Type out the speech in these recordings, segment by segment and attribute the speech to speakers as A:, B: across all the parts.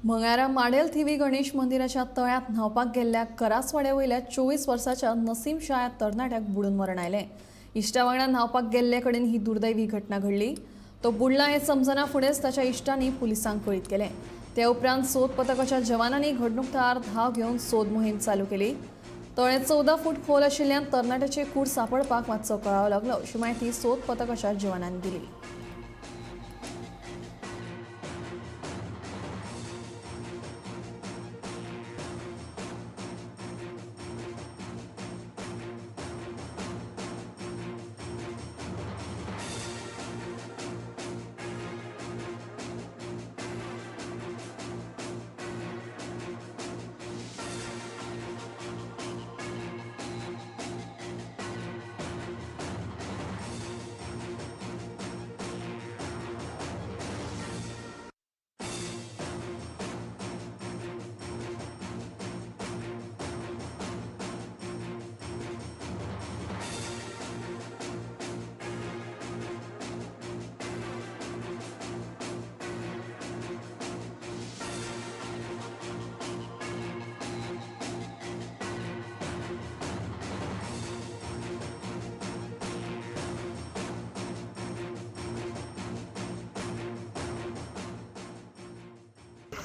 A: मंगळारा माडेल थिवी गणेश मंदिराच्या तळ्यांत न्हांवपाक गेल्ल्या करासवाड्या वयल्या 24 वर्साच्या नसीम शाह ह्या तरणाट्याक बुडून मरण आयलें. इश्टा वांगडा न्हांवपाक गेल्ले कडेन ही दुर्दैवी घटना घडली. तो बुडला हें समजना फुडेंच ताच्या इश्टांनी पुलिसांक कळीत केलें. त्या उपरांत सोद पथकाच्या जवानांनी घडणूक थळार धांव घेवन सोद मोहीम चालू केली. तळें 14 फूट खोल आशिल्ल्यान तरणाट्याची कूड सांपडपाक मातसो कळाव लागलो, अशी म्हायती सोद पथकाच्या जवानांनी दिली.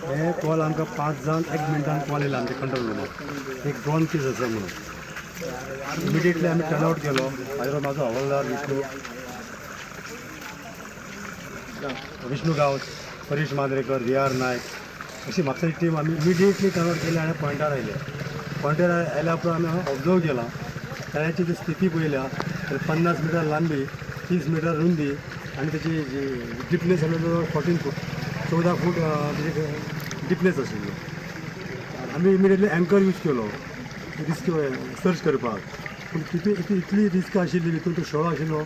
B: हे कॉल आमकां 5 जावन 1 मिनटान कॉल येयला आमच्या कंट्रोल रुमाक, एक ड्रोन केस आसा म्हणून. इमिडिएटली आमी टर्न आवट केलो. म्हाजो म्हाजो हवालदार विष्णू गांवस, परेश मांद्रेकर, व्ही आर नायक अशी म्हापशाची टीम आमी इमिडिएटली टर्न आवट केली आनी पॉयंटार आयले. पॉयंटार आयल्या उपरांत आमी ऑब्जर्व केला, तळ्याची जी स्थिती पळयल्या तर 50 मिटर लांबी, 30 मिटर रुंदी आनी त्याची जी डिपनेस आसलो 14 फूट, 14 फूट तेजी डिपनेस आशिल्ली. आमी इमिडिएटली अँकर यूज केलो रिस्क सर्च करपाक, पूण तितू इतली रिस्क आशिल्ली. भितून तो शेळो आशिल्लो,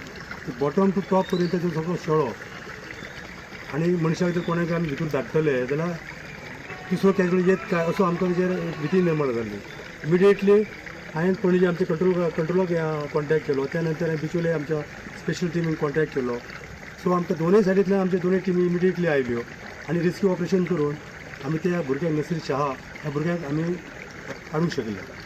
B: बॉटम टू टॉप पर्यंत तो सगळो शेळो आनी मनशाक जर कोणाक आमी भितून धाडटले जाल्यार दुसरो कॅज्युअल येत काय असो आमकां तेजेर भिती निर्माण जाल्ली. इमिडिएटली हांवें पणजे आमच्या कंट्रोलाक कॉन्टॅक्ट केलो. त्या नंतर हांवें बिचोले आमच्या स्पेशल टिमीन कॉन्टॅक्ट केलो. सो आमकां दोनूय सायडींतल्यान आमच्या दोनूय टिमी इमिडिएटली आयल्यो आनी रेस्क्यू ऑपरेशन करून आमी त्या भुरग्याक, नसीर शहा ह्या भुरग्याक आमी काडूंक शकले.